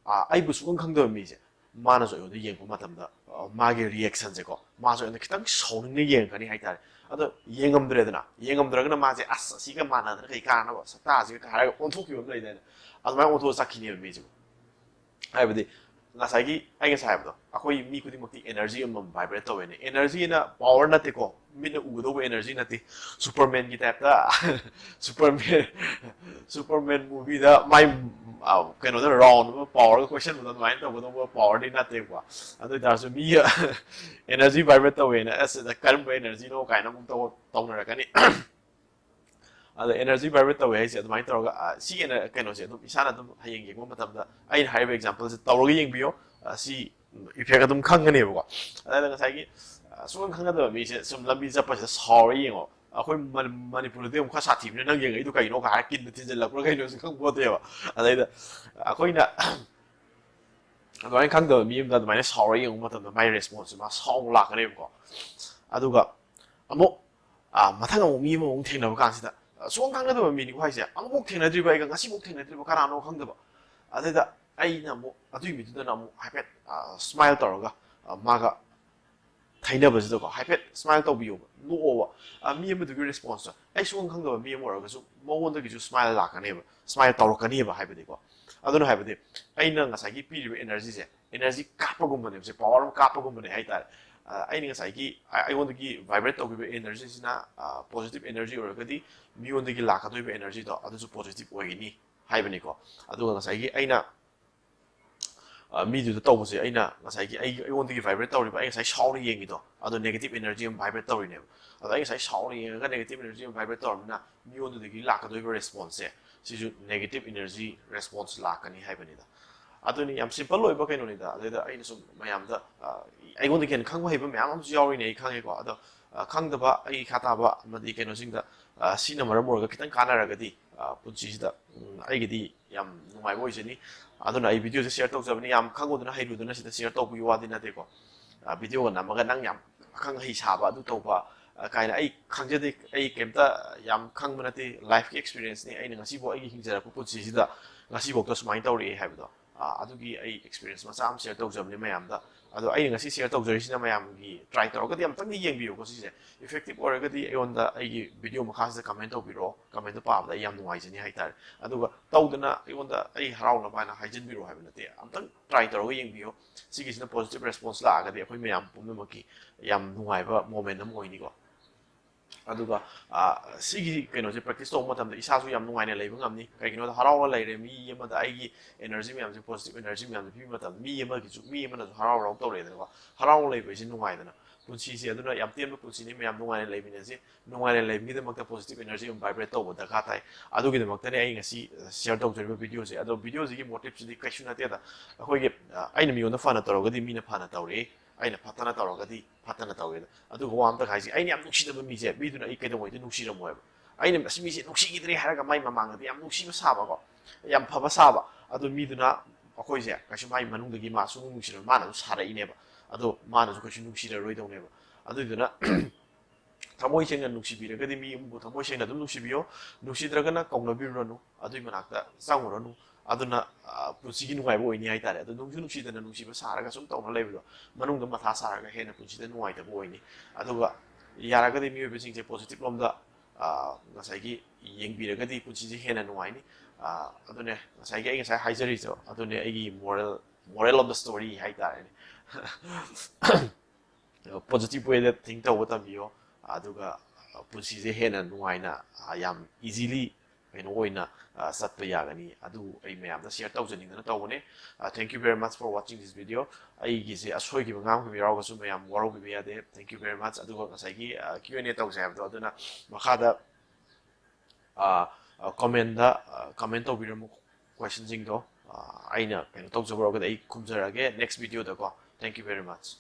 ꯑ, ꯑꯩꯕꯨ ꯁꯨꯈꯪ ꯈꯪꯗꯕ ꯃꯤꯁꯦ ꯃꯥꯅꯁꯨ ꯑꯩꯉꯣꯟꯗ ꯌꯦꯡꯕ ꯃꯇꯝꯗ, ꯑ, ꯃꯥꯒꯤ ꯔꯤꯌꯦꯛꯁꯟꯁꯦꯀꯣ, ꯃꯥꯁꯨ ꯑꯩꯉꯣꯟꯗ ꯈꯤꯇꯪ ꯁꯥꯎꯅꯤꯡꯅ ꯌꯦꯡꯉꯛꯀꯅꯤ ꯍꯥꯏꯇꯥꯔꯦ꯫ ꯑꯗꯣ ꯌꯦꯡꯉꯝꯗ꯭ꯔꯦꯗꯅ, ꯌꯦꯡꯉꯝꯗ꯭ꯔꯒꯅ ꯃꯥꯁꯦ "ꯑꯁ, ꯑꯁꯤꯒ ꯃꯥꯟꯅꯗꯅ ꯀꯩ ꯀꯥꯟꯅꯕ, ꯁꯛꯇꯥꯁꯤꯒ" ꯍꯥꯏꯔꯒ ꯑꯣꯟꯊꯣꯛꯈꯤꯕ ꯑꯃ ꯂꯩꯗꯥꯏꯅꯦ, ꯑꯗꯨꯃꯥꯏꯅ ꯑꯣꯟꯊꯣꯛꯑ ꯆꯠꯈꯤꯅꯦꯕ ꯃꯤꯁꯤꯕꯨ꯫ ꯍꯥꯏꯕꯗꯤ ꯉꯁꯥꯏꯒꯤ ꯑꯩ ꯉꯁꯥꯏ ꯍꯥꯏꯕꯗꯣ, ꯑꯩꯈꯣꯏ ꯃꯤ ꯈꯨꯗꯤꯡꯃꯛꯇꯤ ꯑꯦꯅꯔꯖꯤ ꯑꯃꯃꯝ ꯚꯥꯏꯕ꯭ꯔꯦꯠ ꯇꯧꯋꯦꯅꯦ꯫ ꯑꯦꯅꯔꯖꯤꯅ ꯄꯋꯥꯔ ꯅꯠꯇꯦꯀꯣ, ꯃꯤꯠꯅ ꯎꯒꯗꯧꯕ ꯑꯦꯅꯔꯖꯤ ꯅꯠꯇꯦ꯫ ꯁꯨꯄꯔꯃꯦꯟꯒꯤ ꯇꯥꯏꯞꯇ, ꯁꯨꯄꯔꯃꯦꯟ, ꯁꯨꯄꯔꯃꯦꯟ ꯃꯨꯚꯤꯗ ꯃꯥꯏ, ꯑ, ꯀꯩꯅꯣꯗ ꯔꯥꯎꯟ ꯑꯃ ꯄꯥꯎꯔꯒ ꯀꯣꯏꯁꯟꯕꯗꯣ, ꯑꯗꯨꯃꯥꯏꯅ ꯇꯧꯒꯗꯧꯕ ꯄꯋꯥꯔꯗꯤ ꯅꯠꯇꯦꯀꯣ꯫ ꯑꯗꯨ ꯑꯣꯏꯇꯥꯔꯁꯨ ꯃꯤ ꯑꯦꯅꯔꯖꯤ ꯚꯥꯏꯕ꯭ꯔꯦꯠ ꯇꯧꯋꯦꯅ, "ꯑꯁ, ꯁꯤꯗ ꯀꯔꯝꯕ ꯑꯦꯅꯔꯖꯤꯅꯣ?" ꯀꯥꯏꯅ ꯑꯃꯨꯛ ꯇꯧ-, ꯇꯧꯅꯔꯛꯀꯅꯤ꯫ ꯑꯗ ꯑꯦꯅꯔꯖꯤ ꯚꯥꯏꯕ꯭ꯔꯦꯠ ꯇꯧꯋꯦ ꯍꯥꯏꯁꯦ ꯑꯗꯨꯃꯥꯏꯅ ꯇꯧꯔꯒ, ꯑ, ꯁꯤ ꯑꯦꯅ-, ꯀꯩꯅꯣꯁꯦ ꯑꯗꯨꯝ ꯏꯁꯥꯅ ꯑꯗꯨꯝ ꯍꯌꯦꯡ ꯌꯦꯡꯕ ꯃꯇꯝꯗ ꯑꯩꯅ ꯍꯥꯏꯔꯤꯕ ꯑꯦꯛꯖꯥꯝꯄꯜꯁꯦ ꯇꯧꯔꯒ ꯌꯦꯡꯕꯤꯌꯣ꯫ ꯑ, ꯁꯤ ꯏꯐꯦꯛ ꯑꯗꯨꯝ ꯈꯪꯒꯅꯦꯕꯀꯣ꯫ ꯑꯗꯨꯅ ꯉꯁꯥꯏꯒꯤ, ꯑ, ꯁꯨꯈꯪ ꯈꯪꯅꯗꯕ ꯃꯤꯁꯦ ꯁꯨꯝ ꯂꯝꯕꯤ ꯆꯠꯄꯁꯤꯗ ꯁꯥꯎꯔ ꯌꯦꯡꯉꯣ꯫ ꯑꯩꯈꯣꯏ ꯃꯅꯤ-, ꯃꯅꯤꯄꯨꯔꯗꯗꯤ ꯑꯃꯨꯛ ꯈꯔ ꯁꯥꯊꯤꯕꯅꯤꯅ ꯅꯪ ꯌꯦꯡꯉꯛꯏꯗꯣ ꯀꯩꯅꯣ ꯀꯥꯏ ꯍꯥꯏꯔ ꯀꯤꯟꯗ ꯊꯤꯟꯖꯤꯜꯂꯛꯄ꯭ꯔꯥ ꯀꯩꯅꯣꯁꯨ ꯈꯪꯄꯣꯠꯇꯦꯕ꯫ ꯑꯗꯩꯗ ꯑꯩꯈꯣꯏꯅ ꯑꯗꯨꯃꯥꯏꯅ ꯈꯪꯗꯕ ꯃꯤ ꯑꯃꯗ ꯑꯗꯨꯃꯥꯏꯅ ꯁꯥꯎꯔ ꯌꯦꯡꯕ ꯃꯇꯝꯗ ꯃꯥꯏ ꯔꯦꯁꯄꯣꯟꯁꯁꯦ ꯃꯥ ꯁꯥꯎꯕ ꯂꯥꯛꯀꯅꯦꯕꯀꯣ꯫ ꯑꯗꯨꯒ ꯑꯃꯨꯛ, ꯑ, ꯃꯊꯪ ꯑꯃꯨꯛ ꯃꯤ ꯑꯃꯃꯨꯛ ꯊꯦꯡꯅꯕ ꯀꯥꯟꯁꯤꯗ, ꯁꯨꯡꯈꯪ ꯈꯪꯅꯗꯕ ꯃꯤꯅꯤꯀꯣ ꯍꯥꯏꯁꯦ, ꯑꯃꯨꯛꯐꯥꯎ ꯊꯦꯡꯅꯗ꯭ꯔꯤꯕ, ꯑꯩꯒ ꯉꯁꯤꯐꯥꯎ ꯊꯦꯡꯅꯗ꯭ꯔꯤꯕ ꯀꯅꯥꯅꯣ ꯈꯪꯗꯕ꯫ ꯑꯗꯩꯗ ꯑꯩꯅ ꯑꯃꯨꯛ ꯑꯗꯨꯒꯤ ꯃꯤꯗꯨꯗꯅ ꯑꯃꯨꯛ ꯍꯥꯏꯐꯦꯠ ꯁ꯭ꯃꯥꯏꯜ ꯇꯧꯔꯒ ꯑ, ꯃꯥꯒ ꯊꯩꯅꯕꯁꯤꯗꯀꯣ ꯍꯥꯏꯐꯦꯠ ꯁ꯭ꯃꯥꯏꯜ ꯇꯧꯕꯤꯌꯣꯕ, ꯅꯣꯛꯑꯣꯕ꯫ ꯑ, ꯃꯤ ꯑꯃꯗꯨꯒꯤ ꯔꯦꯁꯄꯣꯟꯁꯇꯣ, ꯑꯩ ꯁꯨꯡꯈꯪ ꯈꯪꯗꯕ ꯃꯤ ꯑꯃ ꯑꯣꯏꯔꯒꯁꯨ ꯃꯉꯣꯟꯗꯒꯤꯁꯨ ꯁ꯭ꯃꯥꯏꯜ ꯂꯥꯛꯀꯅꯦꯕ, ꯁ꯭ꯃꯥꯏꯜ ꯇꯧꯔꯛꯀꯅꯦꯕ ꯍꯥꯏꯕꯗꯤꯀꯣ꯫ ꯑꯗꯨꯅ ꯍꯥꯏꯕꯗꯤ ꯑꯩꯅ ꯉꯁꯥꯏꯒꯤ ꯄꯤꯔꯤꯕ ꯑꯦꯅꯔꯖꯤꯁꯦ, ꯑꯦꯅꯔꯖꯤ ꯀꯥꯞꯄꯒꯨꯝꯕꯅꯦꯕ, ꯁꯦ ꯄꯋꯥꯔ ꯑꯃ ꯀꯥꯞꯄꯒꯨꯝꯕꯅꯦ ꯍꯥꯏꯇꯥꯔꯦ꯫ ꯑ, ꯑꯩꯅ ꯉꯁꯥꯏꯒꯤ ꯑ-, ꯑꯩꯉꯣꯟꯗꯒꯤ ꯚꯥꯏꯕ꯭ꯔꯦꯠ ꯇꯧꯈꯤꯕ ꯑꯦꯅꯔꯖꯤꯁꯤꯅ ꯄꯣꯖꯤꯇꯤꯚ ꯑꯦꯅꯔꯖꯤ ꯑꯣꯏꯔꯒꯗꯤ ꯃꯤꯉꯣꯟꯗꯒꯤ ꯂꯥꯛꯀꯗꯣꯏꯕ ꯑꯦꯅꯔꯖꯤꯗꯣ ꯑꯗꯨꯁꯨ ꯄꯣꯖꯤꯇꯤꯚ ꯑꯣꯏꯒꯅꯤ ꯍꯥꯏꯕꯅꯤꯀꯣ꯫ ꯑꯗꯨꯒ ꯉꯁꯥꯏꯒꯤ ꯑꯩꯅ ꯑ, ꯃꯤꯗꯨꯗ ꯇꯧꯕꯁꯦ, ꯑꯩꯅ ꯉꯁꯥꯏꯒꯤ ꯑꯩ ꯑꯩꯉꯣꯟꯗꯒꯤ ꯚꯥꯏꯕ꯭ꯔꯦꯠ ꯇꯧꯔꯤꯕ, ꯑꯩ ꯉꯁꯥꯏ ꯁꯥꯎꯅ ꯌꯦꯡꯉꯤꯗꯣ, ꯑꯗꯣ ꯅꯦꯒꯦꯇꯤꯚ ꯑꯦꯅꯔꯖꯤ ꯑꯃ ꯚꯥꯏꯕ꯭ꯔꯦꯠ ꯇꯧꯔꯤꯅꯦꯕ꯫ ꯑꯗꯣ ꯑꯩ ꯉꯁꯥꯏ ꯁꯥꯎꯅ ꯌꯦꯡꯉꯒ ꯅꯦꯒꯦꯇꯤꯚ ꯑꯦꯅꯔꯖꯤ ꯑꯃ ꯚꯥꯏꯕ꯭ꯔꯦꯠ ꯇꯧꯔꯕꯅꯤꯅ ꯃꯤꯉꯣꯟꯗꯒꯤ ꯂꯥꯛꯀꯗꯣꯏꯕ ꯔꯦꯁꯄꯣꯟꯁꯁꯦ, ꯁꯤꯁꯨ ꯅꯦꯒꯦꯇꯤꯚ ꯑꯦꯅꯔꯖꯤ ꯔꯦꯁꯄꯣꯟꯁ ꯂꯥꯛꯀꯅꯤ ꯍꯥꯏꯕꯅꯤꯗ꯫ ꯑꯗꯨꯅꯤ, ꯌꯥꯝ ꯁꯤꯝꯄꯜ ꯑꯣꯏꯕ ꯀꯩꯅꯣꯅꯤꯗ꯫ ꯑꯗꯨꯗ ꯑꯩꯅ ꯁꯨꯝ ꯃꯌꯥꯝꯗ, ꯑ, ꯑꯩꯉꯣꯟꯗꯒꯤ ꯍꯦꯟꯅ ꯈꯪꯕ ꯍꯩꯕ ꯃꯌꯥꯝ ꯑꯃꯁꯨ ꯌꯥꯎꯔꯤꯅꯦ, ꯑꯩ ꯈꯪꯉꯦꯀꯣ꯫ ꯑꯗꯣ ꯑ, ꯈꯪꯗꯕ ꯑꯩ ꯏꯈꯥ ꯇꯥꯕ ꯑꯃꯗꯤ ꯀꯩꯅꯣꯁꯤꯡꯗ, ꯑ, ꯁꯤꯅ ꯃꯔꯝ ꯑꯣꯏꯔꯒ ꯈꯤꯇꯪ ꯀꯥꯟꯅꯔꯒꯗꯤ, ꯑ, ꯄꯨꯟꯁꯤꯁꯤꯗ, ꯎꯝ, ꯑꯩꯒꯤꯗꯤ ꯌꯥꯝ ꯅꯨꯡꯉꯥꯏꯕ ꯑꯣꯏꯖꯅꯤ꯫ ꯑꯗꯨꯅ ꯑꯩ ꯚꯤꯗꯤꯑꯣꯁꯦ ꯁꯤꯌꯔ ꯇꯧꯖꯕꯅꯤ꯫ ꯌꯥꯝ ꯈꯪꯉꯨꯗꯅ ꯍꯩꯔꯨꯗꯅ ꯁꯤꯗ ꯁꯤꯌꯔ ꯇꯧꯕꯒꯤ ꯋꯥꯗꯤ ꯅꯠꯇꯦꯀꯣ꯫ ꯑ, ꯚꯤꯗꯤꯑꯣꯒ ꯅꯝꯃꯒ ꯅꯪ ꯌꯥꯝ ꯑꯈꯪ ꯑꯍꯩ ꯁꯥꯕ, ꯑꯗꯨ ꯇꯧꯕ, ꯑ, ꯀꯥꯏꯅ, ꯑꯩ ꯈꯪꯖꯗꯦ꯫ ꯑꯩ ꯀꯩꯝꯇ ꯌꯥꯝ ꯈꯪꯕ ꯅꯠꯇꯦ꯫ ꯂꯥꯏꯐꯀꯤ ꯑꯦꯛꯁꯄꯤꯔꯤꯌꯦꯟꯁꯅꯤ꯫ ꯑꯩꯅ ꯉꯁꯤꯐꯥꯎ ꯑꯩꯒꯤ ꯍꯤꯡꯖꯔꯛꯄ ꯄꯨꯟꯁꯤꯁꯤꯗ ꯉꯁꯤꯐꯥꯎꯗ ꯁꯨꯃꯥꯏꯅ ꯇꯧꯔꯛꯑꯦ ꯍꯥꯏꯕꯗꯣ꯫ ꯑ, ꯑꯗꯨꯒꯤ ꯑꯩ ꯑꯦꯛꯁꯄꯤꯔꯤꯌꯦꯟꯁ ꯃꯆꯥ ꯑꯃ ꯁꯤꯌꯔ ꯇꯧꯖꯕꯅꯦ ꯃꯌꯥꯝꯗ꯫ ꯑꯗꯣ ꯑꯩꯅ ꯉꯁꯤ ꯁꯤꯌꯔ ꯇꯧꯖꯔꯤꯁꯤꯅ ꯃꯌꯥꯝꯒꯤ ꯇ꯭ꯔꯥꯏ ꯇꯧꯔꯒꯗꯤ ꯑꯝꯇꯪꯗꯤ ꯌꯦꯡꯕꯤꯌꯨꯀꯣ ꯁꯤꯁꯦ꯫ ꯏꯐꯦꯛꯇꯤꯚ ꯑꯣꯏꯔꯒꯗꯤ ꯑꯩꯉꯣꯟꯗ ꯑꯩꯒꯤ ꯚꯤꯗꯤꯑꯣ ꯃꯈꯥꯁꯤꯗ ꯀꯃꯦꯟ ꯇꯧꯕꯤꯔꯛꯑꯣ꯫ ꯀꯃꯦꯟꯗꯣ ꯄꯥꯕꯗ ꯑꯩ ꯌꯥꯝ ꯅꯨꯡꯉꯥꯏꯖꯅꯤ ꯍꯥꯏꯇꯥꯔꯦ꯫ ꯑꯗꯨꯒ ꯇꯧꯗꯅ ꯑꯩꯉꯣꯟꯗ ꯑꯩ ꯍꯔꯥꯎꯅꯕ ꯍꯥꯏꯅ ꯍꯥꯏꯖꯤꯟꯕꯤꯔꯛꯑꯣ ꯍꯥꯏꯕ ꯅꯠꯇꯦ꯫ ꯑꯝꯇꯪ ꯇ꯭ꯔꯥꯏ ꯇꯧꯔꯒ ꯌꯦꯡꯕꯤꯌꯨ꯫ ꯁꯤꯒꯤꯁꯤꯅ ꯄꯣꯖꯤꯇꯤꯚ ꯔꯦꯁꯄꯣꯟꯁ ꯂꯥꯛꯑꯒꯗꯤ ꯑꯩꯈꯣꯏ ꯃꯌꯥꯝ ꯄꯨꯝꯅꯃꯛꯀꯤ ꯌꯥꯝ ꯅꯨꯡꯉꯥꯏꯕ ꯃꯣꯃꯦꯟ ꯑꯃ ꯑꯣꯏꯅꯤꯀꯣ꯫ ꯑꯗꯨꯒ, ꯑ, ꯁꯤꯒꯤ ꯀꯩꯅꯣꯁꯦ ꯄ꯭ꯔꯦꯛꯇꯤꯁ ꯇꯧꯕ ꯃꯇꯝꯗ ꯏꯁꯥꯁꯨ ꯌꯥꯝ ꯅꯨꯡꯉꯥꯏꯅ ꯂꯩꯕ ꯉꯝꯅꯤ꯫ ꯀꯩꯒꯤꯅꯣꯗ ꯍꯔꯥꯎꯅ ꯂꯩꯔꯦ, ꯃꯤ ꯑꯃꯗ ꯑꯩꯒꯤ ꯑꯦꯅꯔꯖꯤ ꯃꯌꯥꯝꯁꯦ, ꯄꯣꯖꯤꯇꯤꯚ ꯑꯦꯅꯔꯖꯤ ꯃꯌꯥꯝꯁꯦ ꯄꯤꯕ ꯃꯇꯝꯗ ꯃꯤ ꯑꯃꯒꯤꯁꯨ, ꯃꯤ ꯑꯃꯅꯁꯨ ꯍꯔꯥꯎ ꯍꯔꯥꯎ ꯇꯧꯔꯛꯑꯦꯗꯅꯀꯣ꯫ ꯍꯔꯥꯎꯅ ꯂꯩꯕ ꯍꯥꯏꯁꯦ ꯅꯨꯡꯉꯥꯏꯗꯅ꯫ ꯄꯨꯟꯁꯤꯁꯦ ꯑꯗꯨꯅ ꯌꯥꯝ ꯇꯦꯟꯕ ꯄꯨꯟꯁꯤꯅꯤ, ꯃꯌꯥꯝ ꯅꯨꯡꯉꯥꯏꯅ ꯂꯩꯃꯤꯟꯅꯁꯤ꯫ ꯅꯨꯡꯉꯥꯏꯅ ꯂꯩꯕꯒꯤꯗꯃꯛꯇ ꯄꯣꯖꯤꯇꯤꯚ ꯑꯦꯅꯔꯖꯤ ꯑꯃ ꯚꯥꯏꯕ꯭ꯔꯦꯠ ꯇꯧꯕ ꯗꯔꯀꯥꯔ ꯇꯥꯏ꯫ ꯑꯗꯨꯒꯤꯗꯃꯛꯇꯅꯦ ꯑꯩ ꯉꯁꯤ ꯁꯤꯌꯔ ꯇꯧꯖꯔꯤꯕ ꯚꯤꯗꯤꯑꯣꯁꯦ꯫ ꯑꯗꯣ ꯚꯤꯗꯤꯑꯣꯁꯤꯒꯤ ꯃꯣꯇꯤꯞꯁꯤꯗꯤ ꯀꯩꯁꯨ ꯅꯠꯇꯦꯗ꯫ ꯑꯩꯈꯣꯏꯒꯤ, ꯑ, ꯑꯩꯅ ꯃꯤꯉꯣꯟꯗ ꯐꯅ ꯇꯧꯔꯒꯗꯤ ꯃꯤꯅ ꯐꯅ ꯇꯧꯔꯛꯏ, ꯑꯩꯅ ꯐꯠꯇꯅ ꯇꯧꯔꯒꯗꯤ ꯐꯠꯇꯅ ꯇꯧꯋꯦꯗ꯫ ꯑꯗꯨꯒ ꯋꯥ ꯑꯝꯇ ꯍꯥꯏꯁꯤ, ꯑꯩꯅ ꯌꯥꯝ ꯅꯨꯡꯁꯤꯗꯕ ꯃꯤꯁꯦ, ꯃꯤꯗꯨꯅ ꯑꯩ ꯀꯩꯗꯧꯉꯩꯗ ꯅꯨꯡꯁꯤꯔꯝꯃꯣꯏꯕ꯫ ꯑꯩꯅ ꯑꯁꯤ ꯃꯤꯁꯦ ꯅꯨꯡꯁꯤꯈꯤꯗ꯭ꯔꯦ ꯍꯥꯏꯔꯒ ꯃꯥꯏ ꯃꯃꯥꯡꯗꯗꯤ ꯌꯥꯝ ꯅꯨꯡꯁꯤꯕ ꯁꯥꯕꯀꯣ, ꯌꯥꯝ ꯐꯕ ꯁꯥꯕ꯫ ꯑꯗꯨ ꯃꯤꯗꯨꯅ ꯑꯩꯈꯣꯏꯁꯦ ꯀꯩꯁꯨ ꯃꯥꯏ ꯃꯅꯨꯡꯗꯒꯤ ꯃꯥ ꯁꯨꯡꯅꯨꯡ ꯅꯨꯡꯁꯤꯔꯣꯏ, ꯃꯥꯅꯁꯨ ꯁꯥꯔꯛꯏꯅꯦꯕ꯫ ꯑꯗꯣ ꯃꯥꯅꯁꯨ ꯀꯩꯁꯨ ꯅꯨꯡꯁꯤꯔꯔꯣꯏꯗꯧꯅꯦꯕ꯫ ꯑꯗꯨꯗꯨꯅ ꯊꯃꯣꯏ ꯁꯦꯡꯅ ꯅꯨꯡꯁꯤꯕꯤꯔꯒꯗꯤ ꯃꯤ ꯑꯃꯕꯨ ꯊꯃꯣꯏ ꯁꯦꯡꯅ ꯑꯗꯨꯝ ꯅꯨꯡꯁꯤꯕꯤꯌꯣ, ꯅꯨꯡꯁꯤꯗ꯭ꯔꯒꯅ ꯀꯧꯅꯕꯤꯔꯨꯔꯅꯨ, ꯑꯗꯨꯏ ꯃꯅꯥꯛꯇ ꯆꯪꯉꯨꯔꯅꯨ꯫ ꯑꯗꯨꯅ ꯑ, ꯄꯨꯟꯁꯤꯒꯤ ꯅꯨꯡꯉꯥꯏꯕ ꯑꯣꯏꯅꯤ ꯍꯥꯏꯇꯥꯔꯦ꯫ ꯑꯗꯣ ꯅꯨꯡꯁꯨ ꯅꯨꯡꯁꯤꯗꯅ ꯅꯨꯡꯁꯤꯕ ꯁꯥꯔꯒ ꯁꯨꯝ ꯇꯧꯅ ꯂꯩꯕꯗꯣ ꯃꯅꯨꯡꯗ ꯃꯊꯥ ꯁꯥꯔꯒ ꯍꯦꯟꯅ ꯄꯨꯟꯁꯤꯗ ꯅꯨꯡꯉꯥꯏꯇꯕ ꯑꯣꯏꯅꯤ꯫ ꯑꯗꯨꯒ ꯌꯥꯔꯒꯗꯤ ꯃꯤꯑꯣꯏꯕꯁꯤꯡꯁꯦ positive ꯂꯣꯝꯗ ꯑ, ꯉꯁꯥꯏꯒꯤ ꯌꯦꯡꯕꯤꯔꯒꯗꯤ ꯄꯨꯟꯁꯤꯁꯦ ꯍꯦꯟꯅ ꯅꯨꯡꯉꯥꯏꯅꯤ꯫ ꯑ, ꯑꯗꯨꯅꯦ ꯉꯁꯥꯏꯒꯤ ꯑꯩ ꯉꯁꯥꯏ ꯍꯥꯏꯖꯔꯤꯗꯣ, ꯑꯗꯨꯅꯦ ꯑꯩꯒꯤ moral, moral of the story ꯍꯥꯏꯇꯥꯔꯦꯅꯦ꯫ Positive way ꯗ think ꯇꯧꯕ ꯇꯝꯕꯤꯌꯣ, ꯑꯗꯨꯒ ꯄꯨꯟꯁꯤꯁꯦ ꯍꯦꯟꯅ ꯅꯨꯡꯉꯥꯏꯅ, ꯑ, ꯌꯥꯝ easily ꯀꯩꯅꯣ ꯑꯣꯏꯅ, ꯑ, ꯆꯠꯄ ꯌꯥꯒꯅꯤ꯫ ꯑꯗꯨ ꯑꯩ ꯃꯌꯥꯝꯗ share ꯇꯧꯖꯅꯤꯡꯗꯅ ꯇꯧꯕꯅꯦ꯫ ꯑ, thank you very much for watching this video꯫ ꯑꯩꯒꯤꯁꯦ ꯑꯁꯣꯏꯈꯤꯕ ꯉꯥꯡꯈꯤꯕ ꯌꯥꯎꯔꯒꯁꯨ ꯃꯌꯥꯝ ꯋꯥꯔꯧꯕꯤꯕ ꯌꯥꯗꯦ꯫ Thank you very much꯫ ꯑꯗꯨꯒ ꯉꯁꯥꯏꯒꯤ, ꯑ, Q and A ꯇꯧꯁꯦ ꯍꯥꯏꯕꯗꯣ, ꯑꯗꯨꯅ ꯃꯈꯥꯗ, ꯑ, ꯑ, comment ꯗ, ꯑ, comment ꯇꯧꯕꯤꯔꯝꯃꯨ question ꯁꯤꯡꯗꯣ꯫ ꯑ, ꯑꯩꯅ ꯀꯩꯅꯣ ꯇꯧꯖꯕ ꯑꯣꯏꯔꯒꯗꯤ ꯑꯩ ꯈꯨꯝꯖꯔꯛꯑꯒꯦ next video ꯗꯀꯣ꯫ Thank you very much꯫